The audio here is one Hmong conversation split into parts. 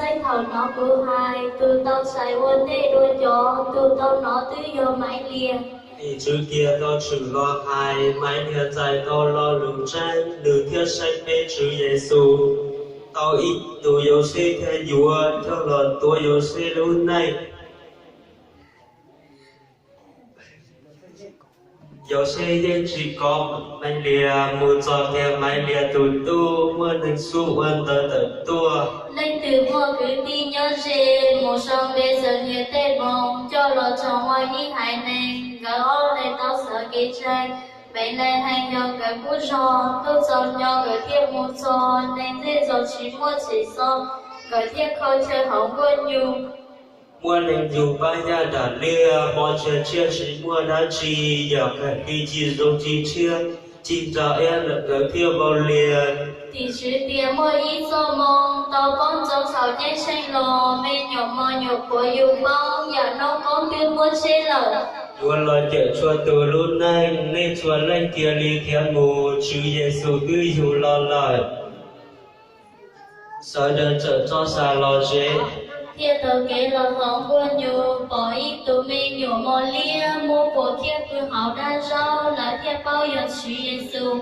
Txheej thaum no kuv hais, tus tau txais ua ntej dua cov, tus tau hnov twb yog Maiv Lias. Tim tswv kiag tau tshwm los hais, Maiv Lias txais tau lo lus ntseeg, nws thiaj saib peb Tswv Yexus. Tau ib tus Yauxej thiaj yuav coj los tuav Yauxej lub neej. Yauxej yeej tsis kov Maiv Lias mus txog tias Maiv Lias tus tub muaj neeg xub ua ntawv tawm tuaj. Leej twg muaj kwv tij nyob ze, mus sau npe txawm nyias tej moo coj los txog ua ib haiv neeg. Nkawd ob leeg tau xav kev ntseeg. Npaiv Leehees yog nkawd qub zog, ntuj txaus hnyo nkawd thiaj mus txog. Neeg zej zos tsis muaj txhim xo, nkawd thiaj khaws chaw hauv nkuaj nyug. Muaj neeg yug pab yaj dam liaj, hmo tsaus ntuj tsis muaj dab tsi, yam khaws ci ci zoo ci tshiab, ci ntsa iab lawm nkawd thiaj vau lias. Tim tswv tias muaj ib txoj moo tau poob ntxoov thaum ceeb tsheej los, me nyuam mos nyuam puav yus paub, yam noob qoob twb muab tseb lawm. Yuav los cawm txhua tus lub neej, nej txhua leej cia li khiav mus, Tswv Yexus twb yug los lawm. Sawv daws txawm tso xas los tsev, thiaj taug kev los hauv nkuaj nyug, pom ib tug me nyuam mos liab muab puas kiag pw hauv dab zaub, lawv thiaj paub yog Tswv Yexus.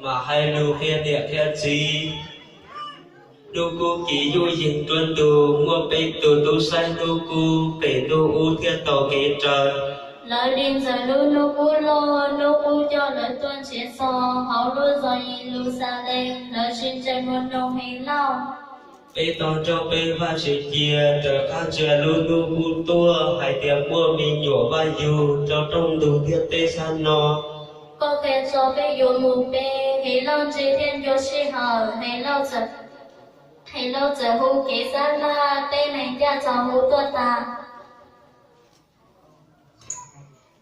Mam hais lus qhia niam qhia txiv. Hnub qub kim yuj yees nruab ntug, muaj peb tug tub saib hnub qub, pem ntuj ub thiaj tau kev raws. Lawv li ntxaws lub hnub qub loj, hnub qub coj lawv tuaj nrhiav txog, hauv lub zos Yeluxalees lawv tsis ntseeg ua noog Helauj. Peb tau nrauj peb Vajtswv cia, raws qab ntsia lub hnub qub tuaj, hais tias muaj me nyuam Vaj yug rau rooj ntug ntiaj teb sab no. Koj qhia tso peb yuav mus pem. Helauj ntse thiaj ncua sij hawm, Helauj txawm hu kev sab laj, tej neeg ncaj txog hu tuaj tas.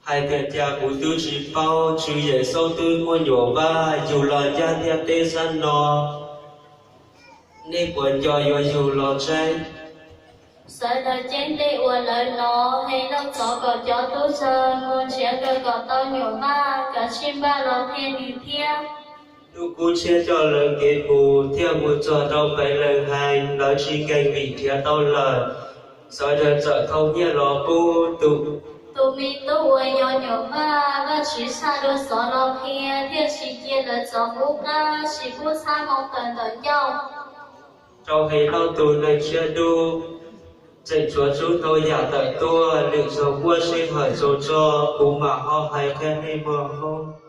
Hais tias, Cas kuv twb tsis paub, Tswv Yexus twb muaj nyuam Vaj yug los ncaj ntiaj teb sab no, nej puas nco yuav yug los tseeb? Sawv daws ceeb tej uas lawv hnov. Helauj thov kom cov tub ntxawg mus nrhiav kawg kom tau nyuam Vaj, kav tsij npaj los qhia nws thiab. Hnub qub tshiab coj lawv kev mus, thiaj mus txog rau Npaiv Leehees, lawv tsis nkees vim nrhiav tau lawm. Sawv daws txawm thau nyiaj los pub tus, tus me tub uas yog nyuam Vaj. Vajtswv tshaj dua xov los qhia, thiaj tsis cia lawv txov qub qab, tsis pub txhab moo tawm ntawm ncauj. Rau Helauj tus neeg siab dub, tseem tshuav txhua tsav yam tawm tuaj, lwm zaus muaj sij hawm tsaug tso, kuv mam ho hais qhia nej mog.